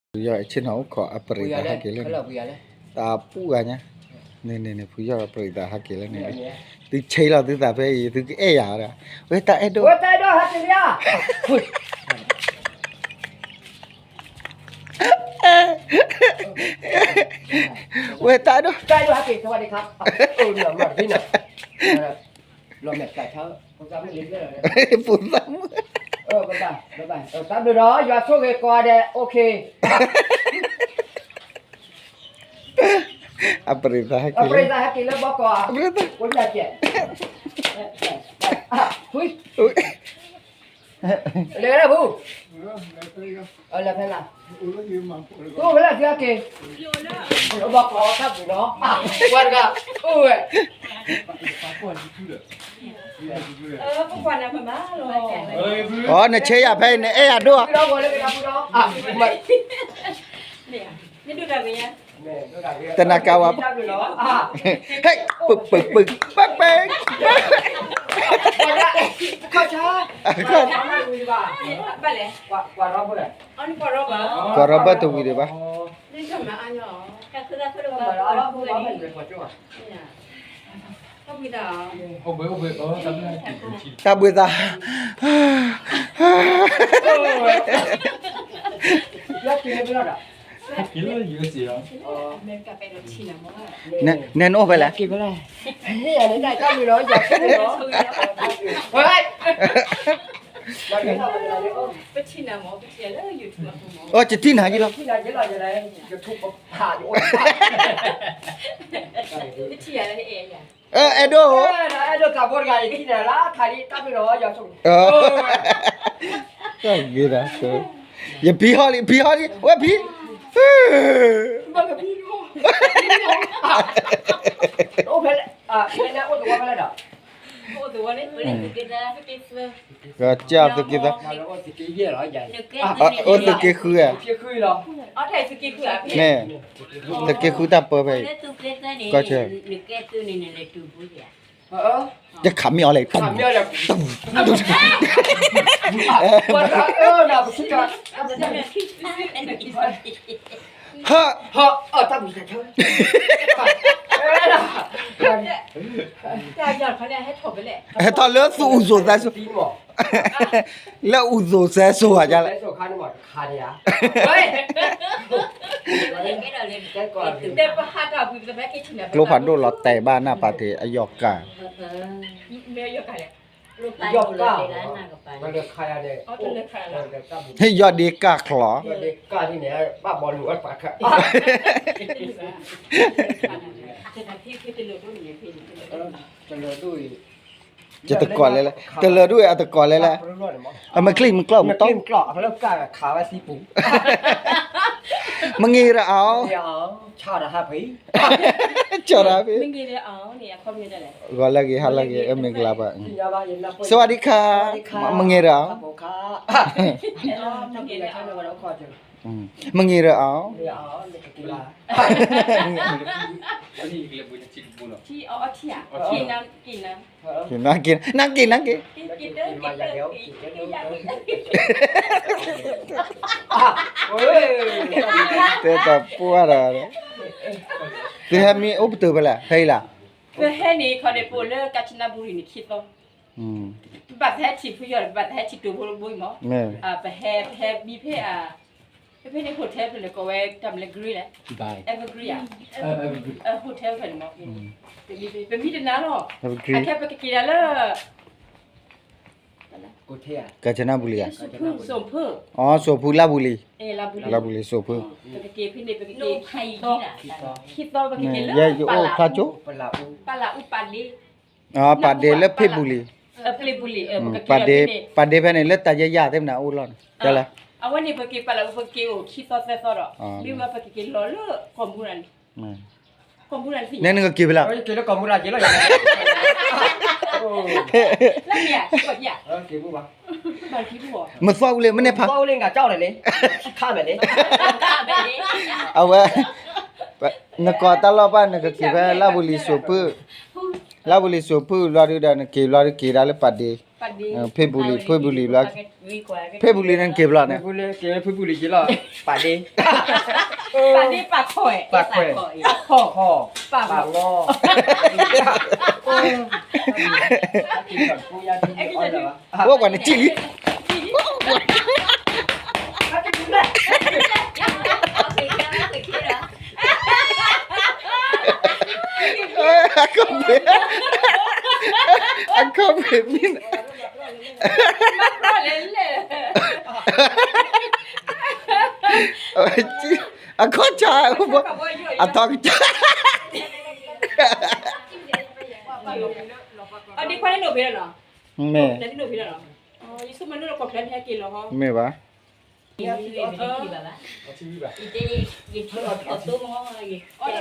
ဖုယီၢ်ဆ့ၣ်နီၤအိၣ်ခိးအပရံးသးဟဲက့ၤလၢန့ၣ်, တၢ်ပူၤဂၤညါ, န့ၣ်န့ၣ်န့ၣ် ဖုယီၢ်အပရံးသးဟဲက့ၤလၢန့ၣ်, သုဆဲးလီၤသုသးဖဲအံၤ သုကအဲၣ်ယၤဒီး, ဝဲတၢ်အဲၣ်ဒိၣ်, ဝဲတၢ်အဲၣ်ဒိၣ်ဟဲက့ၤလံဧါ, ဝဲတၢ်အဲၣ်ဒိၣ်, တၢ်အဲၣ်ဒိၣ်ဟဲက့ၤ, စဝးဒံခါ, လီၤမဲာ်ကဆါ, ဖိသၣ်မုၣ်, တၢ်ဘျုးဒီး ယွၤဆိၣ်ဂ့ၤကိးဂၤဒဲး, အိၣ်ခ့ အပရံးသးဟဲက့ၤလၢ, အပရံးသးဟဲက့ၤလၢဘီကီး, အပရံးသး, လဲၤဖဲလဲၣ်ဖု, လဲၤဖဲလဲၣ်, အိၣ်ဖဲလဲၣ်ဖုဟဲက့ၤ, လၢဘီကီးတၢ်ဘျုးဒီး, ပှၤတဂၤ, အိၣ်ဝဲ အီ နဆဲးယၤဖဲအံၤ နအဲၣ်ယၤဒိၣ်ဧါ, တနၤကါဝါ, ဟဲ, ပပပပပ, ကွၢ်ရီဘၢၣ်တဝံၤဒံးဘၣ်, တၢ်ဘှံးသး, နဲနအိၣ်ဖဲလဲၣ်, အိ ယထံၣ်နၤယလီၤ, အဲၣ်ဒိၣ်, တၢ်ဂ့ၤဒၣ်, ယဖံဟီၣ်လံ ဖံဟီၣ်လံ ဝဲဖံ, အိၣ်ဖဲလဲၣ်, အိၣ်သဝီဖဲလဲၣ်ဒီး, ကၢ်သုးက့သၢ, အိၣ်သုးက့ဃုဧါ, န့ၣ်, သုးက့ဃုတၢ်ပၢဖဲအံၤ, ကီၢ်ဆၢ, ယခးမ့ၢ်အီၤလဲၣ်, ဟၢ, ဟဲထီၣ်လၢသူၣ်အူစိၤသးစိၤ, လၢအူစိၤသးစိၤဧါ, ကျိဖးဒိၣ်လီၤတဲာ်ဘၣ်နၢ်ပာ်တ့ၢ်အယီၢ်ကၢ်, ယီၢ်ဒ့ကၢ်ချီ, ယတကိးလဲၣ်လဲၣ်, တလၢဒိၣ်အံၤ, ယတကိးလဲၣ်လဲၣ်, တလၢဒိၣ်အံၤ အတကိးလဲၣ်လဲၣ်, အမ့ၢ်ချံမ့ၢ်ကျီၢ်မ့ၢ်တီ, မ့ၢ်ဂ့ၤဒီးအီၤ, ကၠီၤဒီးဖံ, ဂီၤလၢဂ့ၤ ဟါလၢဂ့ၤ အမ့ၢ်ကလၤပှၤ, စဝးဒံခါ, မ့ၢ်ဂ့ၤဒီးအီၤ, မ့ၢ်ဂ့ၤဒီးအီၤ, နက့ၤ, နက့ၤ, နက့ၤ, တဲတပှၢ်ဒီး, သုဟဲမံအိၣ်ပတုာ်ဖဲလဲၣ် ဖဲအံၤလၢ်, ပဟဲန့ၣ် ခီန့ၣ် ပအိၣ်လၢကၣ်စနၣ်ဘူရံၤန့ၣ် ခံသီ, ပဘၣ်သးဟဲထံၣ်ဖုယီၢ်ဒီး ပဘၣ်သးဟဲထံၣ်တိၤဖိတဘိအံၤမး, ပဟဲ ပဟဲမံဖဲ ဖဲန့ၣ် hotel ဖဲန့ၣ် ကိးဝဲတၢ်မနုၤလဲၣ် Green လဲၣ်, Evergreen ဧါ, hotel ဖဲန့ၣ်မး, ပမံတနၤလီၤ, အခဲပကက့ၤဒၣ်လၢ ကၣ်စနၣ်ဘူလံဧါ, စိၣ်ဖု, အီ စိၣ်ဖု လၢ်ဘူလံ, လၢ်ဘူလံ စိၣ်ဖု, ပကက့ၤဖဲန့ၣ် ပကက့ၤ ခံသီ ပကက့ၤလၢ ယအိၣ်ဖျါကၠိ, ပလးအူပာ်ဒ့, ပာ်ဒ့လၢဖ့ၣ်ဘူလံ, ပလ့ဘူလံ, ပာ်ဒ့ဖဲန့ၣ် လၢတၢ်ယဲၢ်ယဲၢ်သ့ၣ်မနုၤအိၣ်လီၤန့ၣ်, အဝဲန့ၣ် ပက့ၤပာ်လးအူ ပက့ၤအိၣ်ခံသီသၢသီဒီး မ့ၢ်ဝဲပကက့ၤလီၤလၢကီၢ်မူရၤန့ၣ်, ကီၢ်မူရၤန့ၣ် နကက့ၤဖဲလဲၣ်, မသီၣ်အူလံ မ့ၢ်န့ၣ်ဖး, အဝဲ နကိးတၢ်လီၢ်ဘၣ် နကက့ၤဖဲလၢ်ဘူလံစိၣ်ဖု, လၢ်ဘူလံစိၣ်ဖု ဘျီဒုဒီး နက့ၤဘျီဒုက့ၤဒၣ်လၢပာ်ဒ့ ဖ့ပူၤလံၤ ဖ့ပူၤလံၤဘျီ, ဖ့ပူၤလံၤန့ၣ်က့ၤဘျီန့ၣ်, ဖ့ပူၤလံၤက့ၤလီၤ, ပာ်ဒ့, ပာ်ဒ့ပာ်ခီၣ်, ပာ်ခီၣ်, ပာ်ခီၣ်, ပာ်လီၤ, အိၣ်ပှၤန့ၣ်ကံၣ်လံ, အခီၣ်ဖ့, အခီၣ်ဖ့မံၤန့ၣ်, အခီၣ်ဆါ, အထီကဆါ, မ့ၢ်, မ့ၢ်ဘၣ်, ထီၣ်သိန့ၣ်မ့ၢ် ထီၣ်ကပှၢ်န့ၣ်မ့ၢ် ဖီဟံးဆိထံဒီးဘဲဆ့ဒီး ယအီၣ်ပှၤခံဘျီ ယသးကျုးကျုး, အီၣ်န့ၣ်, အီၣ်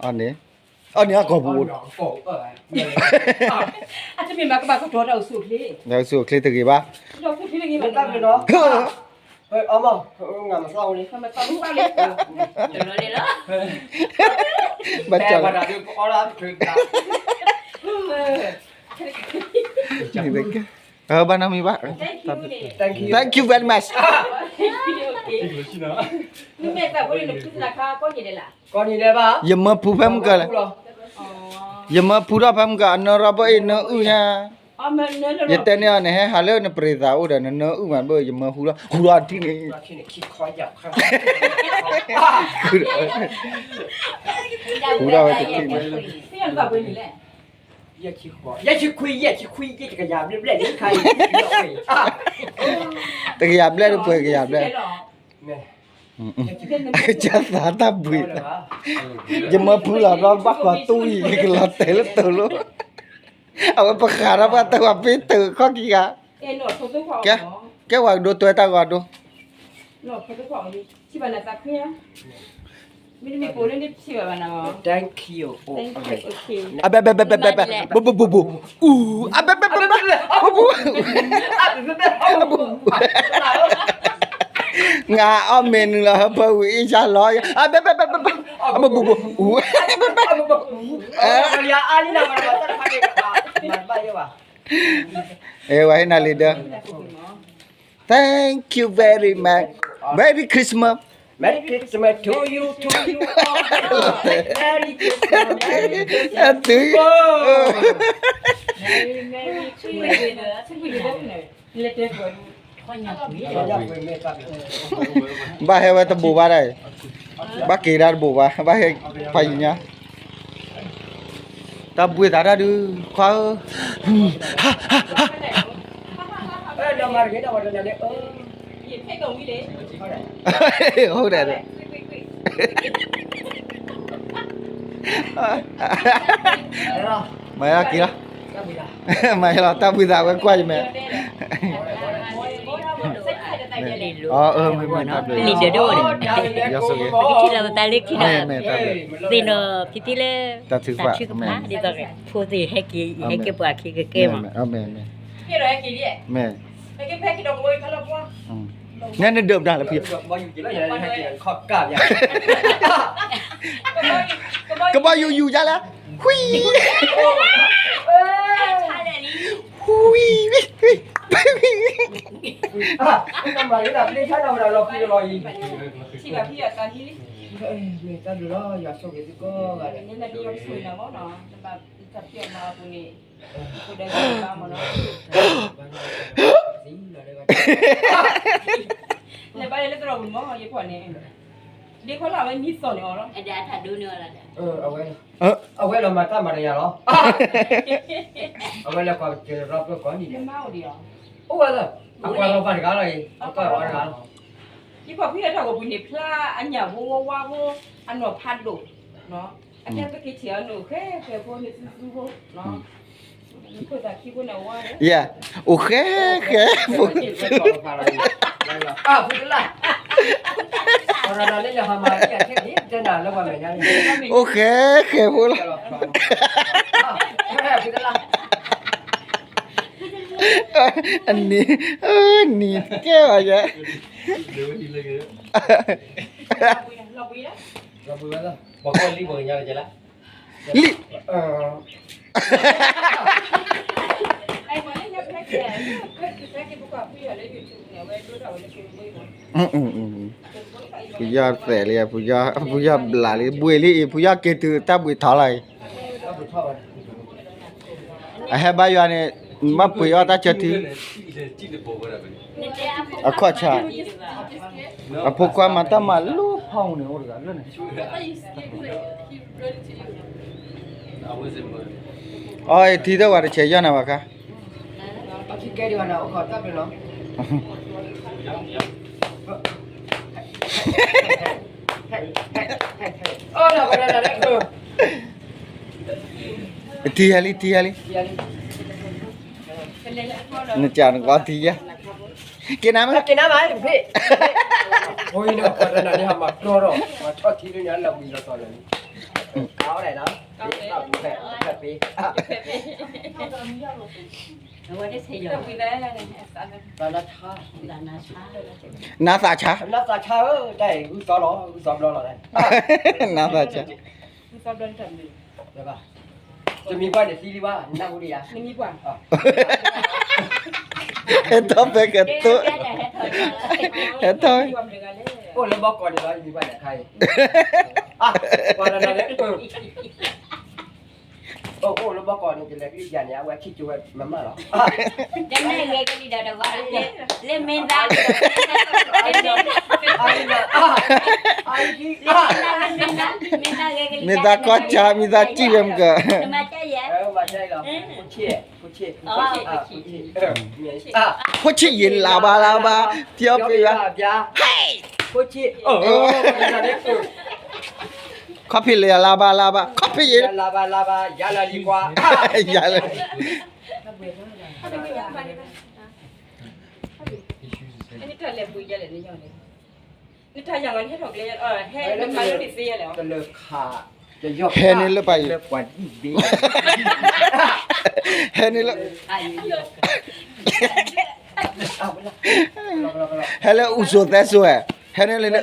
န့ၣ်အကီၢ်ပူၤ, တၢ်အိၣ်ဆူၣ်အိၣ်ချ့တဂ့ၤဘၣ်, ဘၣ်, ဘၣ်နီတမံၤဘၣ်, thank you very much, ယမၢဖူဖဲမုၢ်ကၢၤလဲၣ်, ယမၢဖူထီၣ်ဖဲမုၢ်ကၢၤ အနၢရီဘၣ်အံၤနၢအုၣ်ညါ, ယတဲန့ၢ်အီၤန့ၣ် ဟဲဟးလၢနပရံးသးအိၣ်ဒီး နနၢအုၣ်မးဘၣ် ယမၢဟူလီၤ ဟူလီၤထံၣ်န့ၣ်, ဟူထီၣ်ဝဲတထံၣ်န့ၣ်, တကယၤဘျဲၣ်ဒီးပှဲၤကယၤဘျဲၣ်, ကစၢ်သးတၢ်ဘှံး, ယမၢဖူလီၤဘျီဘၣ်ဃီတူၢ်အံၤ ကလီၤတဲာ်လၢတိၤလိၤ, အဝဲပဃးထီၣ်ပှၤတၢ်ဝဲပ့ၤတၢ်ခီၣ်ခံဂၤ, ကဲ, ကဲဝဲကဒိတွဲတၢ်ဂီၤဒိ, အဘဲဘဲဘဲဘဲဘဲ, ဘိဘိဘိဘိ, အူ, အဘဲဘဲဘဲဘဲ, ဘိဘိ, အဘဲဘဲဘဲဘဲ, ငါအီၣ်မ့ၢ်နုာ်လီၤဟၢဖၢဝံၤအ့ၣ်ဆါလီၤ, အဘဲဘဲဘဲဘဲဘဲ, အဘိဘိဘိ, အူ, အဘဲဘဲဘဲ, အဝဲဟ့ၣ်နၤလံဒီး, Thank you very much. Merry Christmas. Merry Christmas to you, to you all. Merry Christmas, Merry Christmas. To you. Merry, Merry Christmas. ဘၣ်ဟဲဝဲတဘိးဘၣ်ဒၣ်အံၤ, ဘၣ်က့ၤဒၣ်တဘိးဘၣ်, ဘၣ်ဟဲဖးယံၤညါ, တၢ်ဘှံးသးတၢ်ဒုး, ခွါဧၢ, ဟုတ်တယ်, မၤလီၤက့ၤလီၤ, မၤလီၤတၢ်ဘှံးသးဝဲကွၢ်ယမဲာ်, အမ့ၢ်မ့ၢ်တၢ်ဘျုး, ယဆိကမိၣ်, မ့ၢ်မ့ၢ်တၢ်ဘျုး, သ့ၣ်နီၣ်ဖံဖံလၢ, တၢ်ထုကဖၣ်, ဖိသ့ၣ်ဟဲက့ၤ, ဟဲက့ၤပှၤခံကကဲမး, မ့ၢ်, နဲနဒၢးပတၢ်လၢဖံ, ကဘီယူၤယူၤယါလဲၣ်, ဝံၤ, ဝံၤ, ဝံၤ, ဝံၤ, ဝံၤ, လဲၤဘၣ်လၢသရိာ်ပူၤမ့ၢ် ယကွၢ်န့ၣ်, ဒ်ခီလၢအဝဲမံသီၣ်န့ၣ်အီၤလီၤ, အဝဲလီၤမၤတၢ်မၤတယၤလီၤ, အဝဲလၢကွၢ်ကဲရၢ်ပၢၢ်ကီးန့ၣ်, အိၣ်ဝဲလၢ, အကွၢ်လီၤပာ်တဂၤလီၤအံၤ, အကွၢ်ဝဲတဂၤလီၤ, ယကွၢ်ဖုအထီၣ်ကပူၤန့ၣ် ဖျါအညၣ်ဖိဝါဝါဖိ, အနီၢ်ဖးဒိၣ်, အကဲပက့ၤထံၣ်အီၤန့ၣ် အိၣ်ဃဲဃဲဖိန့ၣ်သူသူဖိ, ယ, အိၣ်ဃဲဃဲဖိ, အိၣ်ဃဲဃဲဖိလီၤ, အနံၤ, နံၤကဲဘၣ်ယဲ, လီၤဘှံးလီၤ, ပှၤကီၢ်လံၣ်ပှၤကညီတကဲလၢ လံၣ် ဖုယီၢ်သဲးလံ ဖုယီၢ်ဘျးလံ ဘှ့ၣ်လံအံၤ ဖုယီၢ်က့ၤတုၤတၢ်ဘှ့ၣ်ထီလီၤအံၤ အဟဲဘါယွၤန့ၣ် ဘၣ်ပှ့ၤအီၣ်တၢ်ဆၢထံ အခီၣ်ဆါ အဖိခွါမၤတၢ်မၤလၢဖီၣ်န့ၣ်အိၣ်တဂၤလၢန့ၣ် အီ ထံတဝၤတဆဲးယီၢ်နၤဘၣ်ခါ ထံယၤလံ ထံယၤလံ နကနကီထံယၤ က့ၤနါမ့ၢ် က့ၤနါမ့ၢ် ဖိအံၤန့ၣ် ပှၤတနၤန့ၣ် ဟးမၤကျီထီၣ် မၤထီၣ်ထံလၢညါလၢဝံၤလီၤတီၤလၢာ်န့ၣ် အဝဲဒၣ်လီၤ နါသးဆါ နါသးဆါဧၢ တၢ်အံၤ ဂုၢ်သီလီၤ ဂုၢ်သီဘျီလီၤ နါသးဆါ တမံၤပှၢ်န့ၣ်သံလံဘၣ် နၢ်ဟူလံယါ ဟဲထီၣ်ဖဲကတိၢ် ဟဲထီၣ် အိၣ်လၢဘီကီးန့ၣ်လီၤ တမံၤပှၢ်န့ၣ်ခါအံၤ ပှၤတနၤန့ၣ် အိၣ်လၢဘီကီးန့ၣ် ကလဲၤကလံၣ်ယၤန့ၣ် အဝဲထံၣ်ကၠိဝဲမၤမၢ်လီၤ တနံၤဂ့ၤကလံၣ်ဒီးတဝါ လၢမ့ၢ်သး မ့ၢ်သးကီၢ်ဆါ မ့ၢ်သးစံၣ်ဝဲမက ဖိဆံးယလၤဘၣ်လၤဘၣ် ပျီပျါ ဟဲ ဖိဆံး ခီဖံးလၢယလၤဘၣ်လၤဘၣ် ခီဖံးယလၤဘၣ်လၤဘၣ် ယၤလၢလံကွၢ် ယၤလၢ နတၢ်လဲၤပှ့ၤယဲလဲၣ် နယီၢ်န့ၣ် နတၢ်ယၤလီၤ နဟဲထီၣ်ကျဲ ဟဲ နမၤလၢနသ့ယဲလဲၣ် ဟဲန့ၣ်လၢပှၤယံၤ ဟဲန့ၣ်လၢ ဟဲလၢအူစိၤသဲစိၤဧါ ဟဲန့ၣ်လၢ တၢ်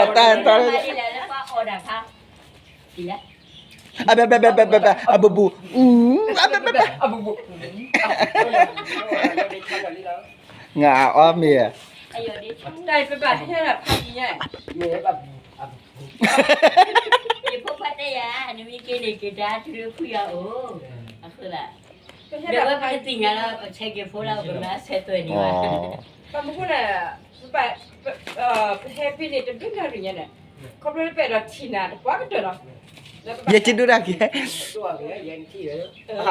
တၢ် အဘဲဘဲဘဲဘဲဘဲ အဘူးဘူး အူ အဘဲဘဲဘဲ ငါအီၣ်မ့ၤ တၢ်ပဘၣ်ဟဲလီၤဖးယံၤညါ ယဖိခွါတဲယၤ နမ့ၢ်က့ၤန့ၣ်က့ၤတၢ်ထုးဖုယၤအိၣ် အဃိသတး ဒီးဝဲပကသ့ၣ်ညါလီၤ ပဆဲးက့ၤဖိလီၤ ပမၤဆဲးသွဲၣ်န့ၣ်ဘၣ် ပမ့ၢ်ဃိန့ၣ် ပ ပဟဲဖဲန့ၣ် တဒုနၣ်ရံၣ်ညါန့ၣ် ခီဖျိလၢပအဲၣ်ဒိးထံၣ်နၤတပှၢ်ကတၢၢ်လီၤ ယဲကဒုဒၣ်က့ၤ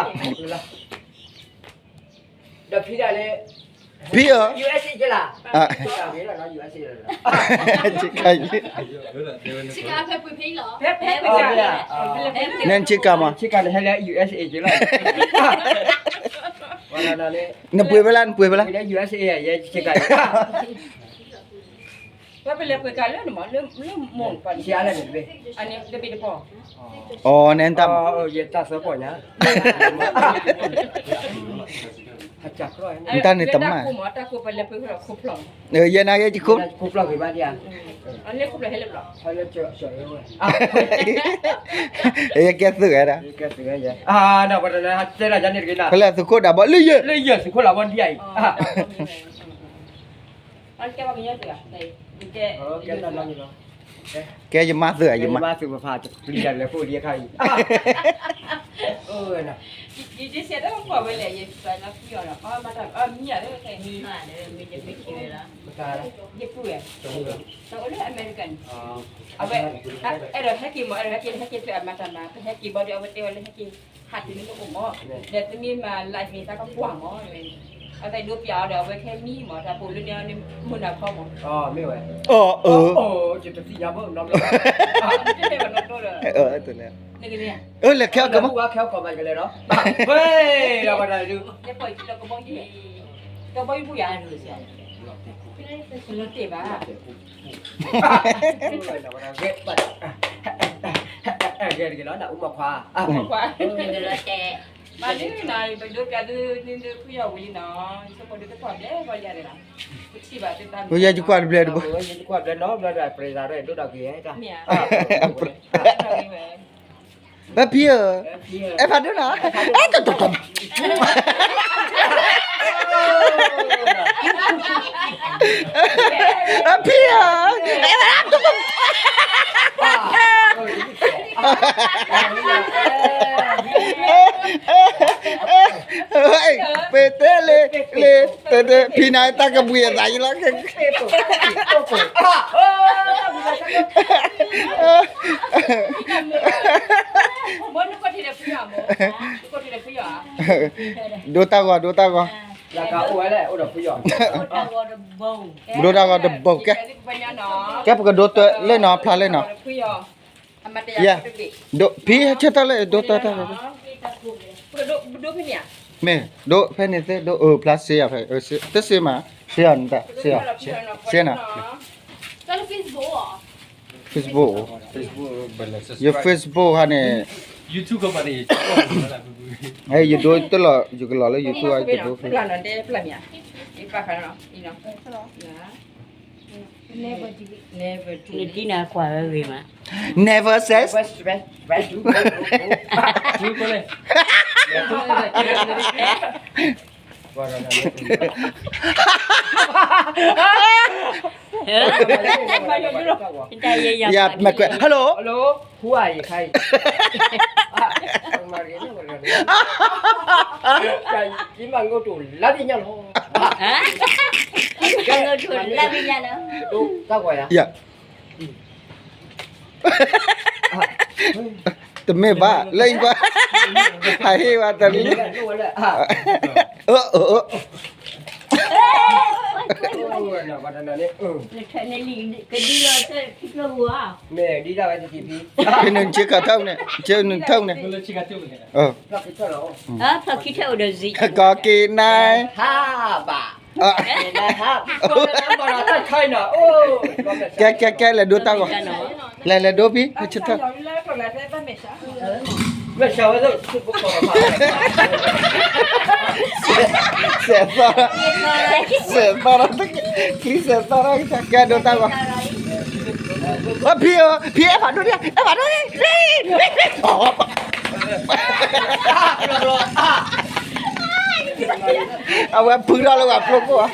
ဒီးဖံဒၣ်လဲၣ် ဖံဧၢ USA ကလါ ကလါ နဲနဆ့ကၤမး ဆ့ကၤန့ၣ်ဟဲလၢ USA ကလါ နပှ့ၤဖဲလၢ နပှ့ၤဖဲလၢ USA ယဲဆ့ကၤ ဝဲပလဲၤပှ့ၤကၤလၢနမး လၢ လၢမိၢ်ပှၢ်န့ၣ် အန့ၣ်တဘ့ၣ်တပီၢ် အန့ၣ်တဘ့ၣ်တပီၢ် ယတၢ်သၢပီၢ်ညါ နတၢ်န့ၣ်တမၣ် တၢ်ကိးပလဲၤပှ့ၤခိၣ်ဖျီၣ် ယဲနာ်က့ယခိၣ် ခိၣ်ဖျီၣ်ဂ့ၤဘၣ်ဒံး အလဲၤခိၣ်ဖျီၣ်ဟဲလၢဘျီ ယကဲသုးဂဲၤဒၣ် ကဲသုးဂဲၤယဲ တဲလၢယၤန့ၣ်တဂ့ၤနၤ ဖဲလဲၣ်သုးခိၣ်ဒၣ်ဘီလၢယဲ လၢယဲသုးခိၣ်လၢဘီဒံးအံၤ ကဲယမါသုး ယမါသုးပဖး ပျံၤယၤလဲၤဖိလံအခါအံၤ ယဒ်စဲးတၢ်ကွၢ်ဝဲလဲၣ် ယ မံယၤလၢခဲအံၤ ယပုၢ်ဝဲၢ် တအိၣ်လၢအမဲရကၤန့ၣ် အဝဲ အဲၣ်ဒိးဟဲက့ၤမး အဲၣ်ဒိးဟဲက့ၤ ဟဲက့ၤထွဲအမၤတၢ်မၤ ပဟဲက့ၤဘီဒီး အဝဲတဲဝဲလၢဟဲက့ၤ ဟးတုၤလၢနအိၣ်မး ဒီးသမံမၤလၢမ့ၢ်သးကကွၢ်မး အသးဒိပျးအီၤဒီး အဝဲခဲမံမး တၢ်ပိာ်လၢန့ၣ် မုၢ်နၤခီမး အၢ ယတသ့ၣ်ညါဘၣ်နီတဘျီ တလဲၤဘၣ်နီတဘျီဒီး နကလဲၤ အၢ လဲၤခဲအီၤကမး ခဲအီၤကမး ယကလဲၤဒီး ဝဲ ဒီးပှၤတၢ်ဒုး ကဘီယူၤပူၤယၤ လီၤတဲာ်ဘၣ် ဂဲၤတက့ၢ်လီၤ နအိၣ်မခွါ မၤဒုးနၤ ပဒိးပျးဒုး နဒုးဖုယီၢ်ဝံၤလံနီၤ ဆိကမိၣ်ဒုးကထီၣ်ဘျဲၣ်ဘီယၤန့ၣ်လီၤ ယကွၢ်တဘျဲၣ်တဘျဲၣ်, ဖံဧၢ, အဲၣ်ဖးဒိၣ်နီၤ, ဖံဧၢ, ပတဲလံ, လံ, တဲတဲ, ဖံနၤတၢ်ကဘှံးအသးယံလီၤ, ဒိတၢ်ဂီၤ, ဒိတၢ်ဂီၤ, ဒိတၢ်ဂီၤတဘိကဲ, ကဲပကဒိတၢ်လၢနီၤ, ဖျါလၢနီၤ, ယ, ဒိ, ဖံဆၢတၢ်လၢဒိတၢ်တၢ်, မ့ၢ်ဒိဖဲန့ၣ်သ့, ဒိအဖျါစ့ယၤဖဲ, သ့စ့မး, စ့အီၤနတၢ်, စ့အီၤ, စ့နၤ, Facebook, Facebook, ယ Facebook ဟါန့ၣ်, ယဒိတလီၤ, ယကလီၤလၢ YouTube တဒိဖဲ နတံနကွၢ်ဝဲဂ့ၤမး, never says, ယမကွဲ, hello, hello, ယမငိၢ်တူၢ်လၢပညါလီၤ, ယ တမ့ၢ်ဘၣ်, လၢအံၤဘၣ်, ဟးဟ့ၣ်ဘၣ်တၢ်လံ, အၢ, အၢ, ဖဲန့ၣ်ဆ့ကၤထီၣ်န့ၣ်, ဆ့နုၢ်ထီၣ်န့ၣ်, ကီက့ၤနၤ, ကဲ ကဲ ကဲ လဲၤဒိတၢ်ဂီၤ, လဲၤ လဲၤဒိဖံ, ဆၢထၢၣ် စဲးသီ, စဲးသီ, ချံစဲးသီ, ကဲဒိတၢ်ဂီၤ, ဖံဧၢ, ဖံအဲၣ်ဖးဒိၣ်ဒံး, အဲၣ်ဖးဒိၣ်ဒံး, အဝဲဖုထီၣ်လၢပှၤဖျိခိၣ်ဧါ,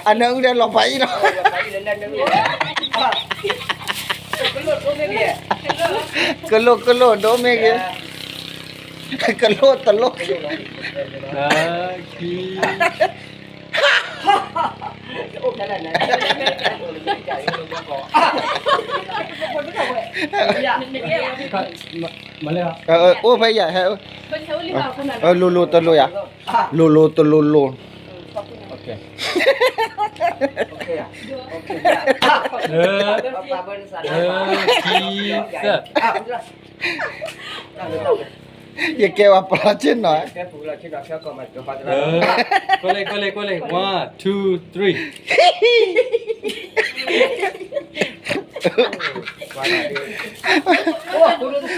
အနၢအုၣ်ဒီးလီၤပှၤအံၤလီၤ, ကလိၣ်ကလိၣ် ဒိၣ်မ့ၢ်ဂ့ၤ, ကလိၣ်တလိၣ်, အိၣ်ဖဲယၤဟဲ, လိၤလိၤတလိၤယၤ, လိၤလိၤတလိၤလိၤ, ယကဲဝဲပလီၢ်ဆ့ၣ်နီၤ, ကွၢ်လၢကွၢ်လၢကွၢ်လၢ, one, two, three.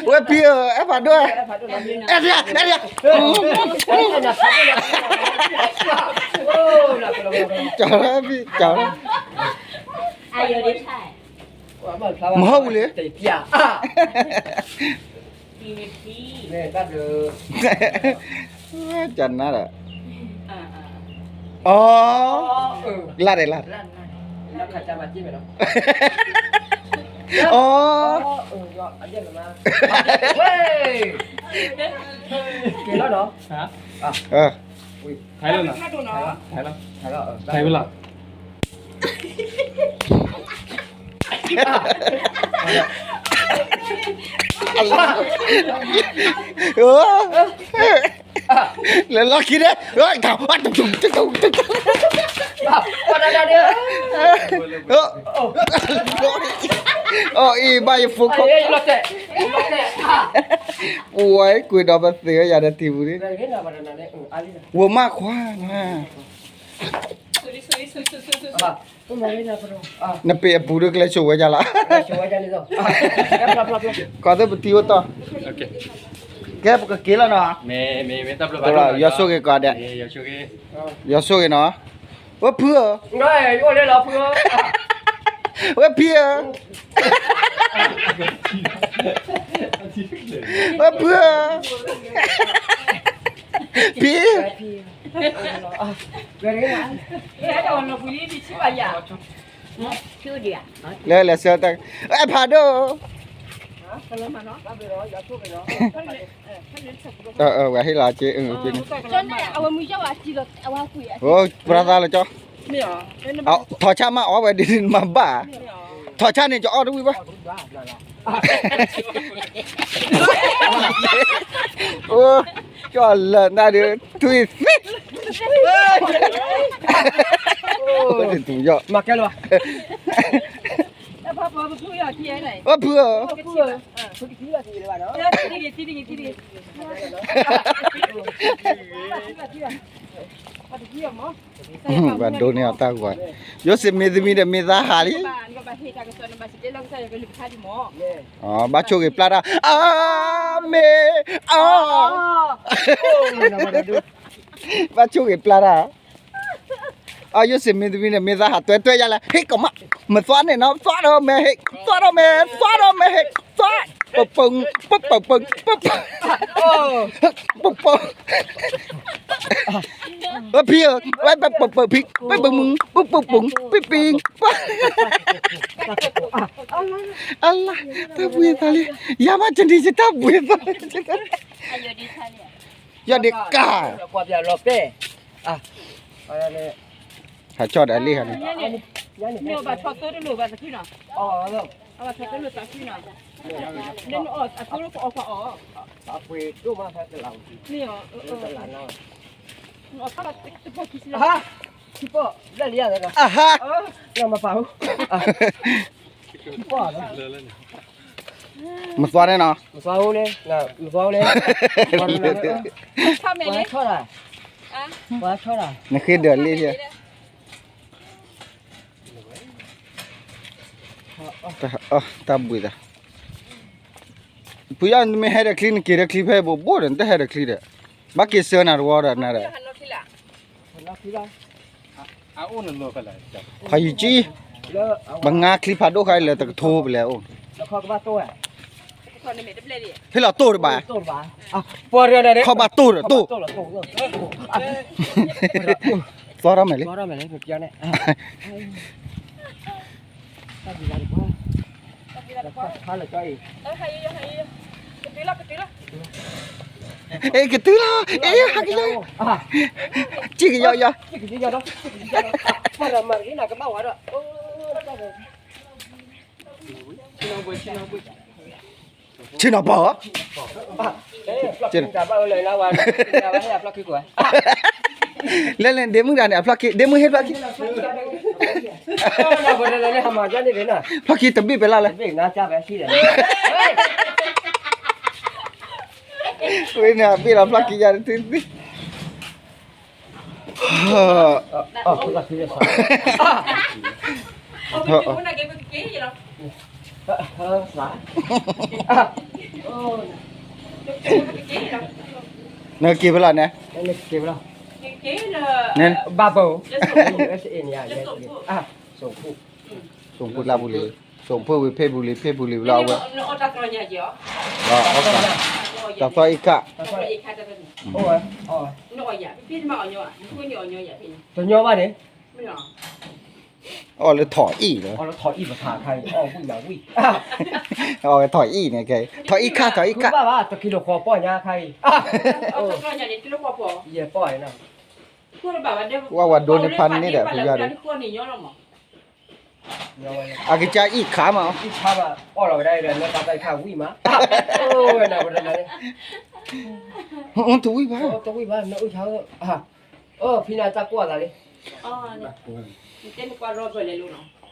ဝဲဖံဧၢ, အဲၣ်ဖးဒိၣ်, အဲၣ်ဒံး, အဲၣ်ဒံး, ကၠီၤလီၤဖံ, ကၠီၤလီၤ, မဟီၣ်ဝံၤလံ, ကနၣ်ဒီး, အီ, လၢ်ဒီးလၢ်, အီ, ကဲလီၤနီၤ, ထိုင်လီၤ, ထိုင်လီၤ, ထိုင်လီၤ, ထိုင်လီၤ. လဲၤလီၢ်ခံန့ၣ်, အီအံၤဘၣ်ယဖိခိၣ်, ပဝဲကွံာ်ဒီးပသ့ၣ်ဝဲယၤဒီးတံၤပူၤန့ၣ်, ဝဲမးခွါနၤ, နပ့ၢ်အပူၤဒုးကလဲၤဆိဝဲဒၣ်လီၤ, ကီၢ်သ့ၣ်ပတံၤအိၣ်တီၢ်, ကဲပကက့ၤလီၤနီၤ, ယွၤဆိၣ်ဂ့ၤကိးဂၤဒဲး, ယွၤဆိၣ်ဂ့ၤနီၤ, ဝဲဖုဧၢ, ဝဲဖံဧၢ, ဝဲဖုဧၢ, ဖံ လဲၤလဲၤဆၢတၢ်, အဲၣ်ဖးဒိၣ်, ဝဲဟ့ၣ်လီၤက့ၤ, ပှၤသးလၢကၠီ, ထီၣ်ဆၣ်မးအီၣ်ဝဲဒ်မးဘၣ်, ထီၣ်ဆၣ်န့ၣ်ကအီၣ်ဝဲဒ်မးဘၣ်, ထီၣ်ဆၣ်န့ၣ်ကအီၣ်တဝံၣ်ဘၣ်, ကၠီလၢာ်နၤဒီး ထွံၣ်သ့ၣ်, မၤကဲလၢၤဘၣ်, အဖုဧၢ, ဘၣ်ဒိးန့ၢ်အတၢ်ဂီၤ, ယိၤစ့းမ့ၢ်သမံဒီးမ့ၢ်သးဟးလံ, ဘၣ်ဆိၣ်ဂ့ၤပျၢ်တၢ်, အၤမ့ၣ်, အီ, ဘၣ်ဆိၣ်ဂ့ၤပျၢ်တၢ်, အီ ယိၤစ့းမ့ၢ်သမံန့ၣ် မ့ၢ်သးဟးတွဲတွဲယါလဲၣ်, ဟ့ၣ်ကမၣ်, မ့ၢ်သွါန့ၣ်နီၤ, သွါဒီးမဲဟ့ၣ်, သွါဒီးမဲ, သွါဒီးမဲဟ့ၣ်, သွါ, ပပူၤ, ပပူၤ, ပပူၤ, ပပူၤ, ပဖံဧၢ, ဝဲပပူၤဖံ, ပပူၤမူ, ပပူၤပူၤ, ပပံ, အလါ, တၢ်ဘှံးသးလံ, ယၤမးကနံၤယတၢ်ဘှံးသးလံ, ယီၢ်ဒ့ကၢ် ဟးကၠီၣ်ဒီးလံဟါန့ၣ်, မ့ၢ်အဘၣ်ထီၣ်သိတလိၣ်ဘၣ်သးခုနီၤ, အဘၣ်ထီၣ်သိလိၣ်သးခုနီၤ, လၢနအီၣ်အသိလၢကအီၣ်ခွါအီၣ်, မ့ၢ်အီၣ်, အဟါ, မသွါန့ၣ်နီၤ, မသွါန့ၣ်, နဃ့ဒၢးလံ, တၢ်ဘှံးသး, ဖုယီၤ နမ့ၢ်ဟဲဒီးချံ နက့ၤဒီးချံဖဲဘိးဘိးဒီး နတဟဲဒီးချံဒီး, ဘၣ်က့ၤဆှၢနၤတဝီဒီးနၤဒီး, ဖးယံၤကံ, ပငါချံဖးဒိၣ်ဃါလၢတကထိပလဲၤအိၣ်, ဟ့ၣ်လီၤတိၢ်တဘၣ်, ခီၣ်ဘၣ်တိၢ်ဒီးတိၢ်, သွါထီၣ်မဲာ်လံ, အ့ ကတုၤလီၤ, အ့ ဟးကယီ, ကံၣ်ကယီယီ, ဆ့ၣ်နီၤပီၤ, လဲၤလဲၤ ဒ့မုၣ်တဂၤန့ၣ် အဖျီၣ်ခံ, ဒ့မုၣ်ဟ့ၣ်ဖျီၣ်ခံ, ဖျီၣ်ခံတဘ့ၣ်ပဲလၢ်လဲၣ်, ဝဲန့ၣ်အဘ့ၣ်လီၤဖျီၣ်ခံယါ, နက့ၤဖဲလဲၣ်န့ၣ်, ဘၣ်ဘၣ်, ဆိၣ်ဖှိၣ်လၢပူၤလံ, ဆိၣ်ဖှိၣ်ဝံၤဖ့ၣ်ပူၤလံ, ဖ့ၣ်ပူၤလံဝဲလီၤအဝဲ, တၢ်သီအံၤခါ, တၢ်သီအံၤခါ, တညီဘၣ်န့ၣ်, အီၣ်လၢထိၣ်အံၣ်လီၤ, အီၣ်လၢထိၣ်အံၣ်န့ၣ်, ထိၣ်အံၣ်ခါ, ထိၣ်အံၣ်ခါ, ဝဲဝဲဒိးန့ၢ်ဖးန့ၢ်ဒီး ဖုယီၤဒီး, အကစၢ်အံၣ်ခါမး, တဝံၣ်ဘၣ်, ဖံနၤတၢ်ကွၢ်သးလံ, နတဲနကွၢ်ရီဘၢၣ်လဲၤလိနီၤ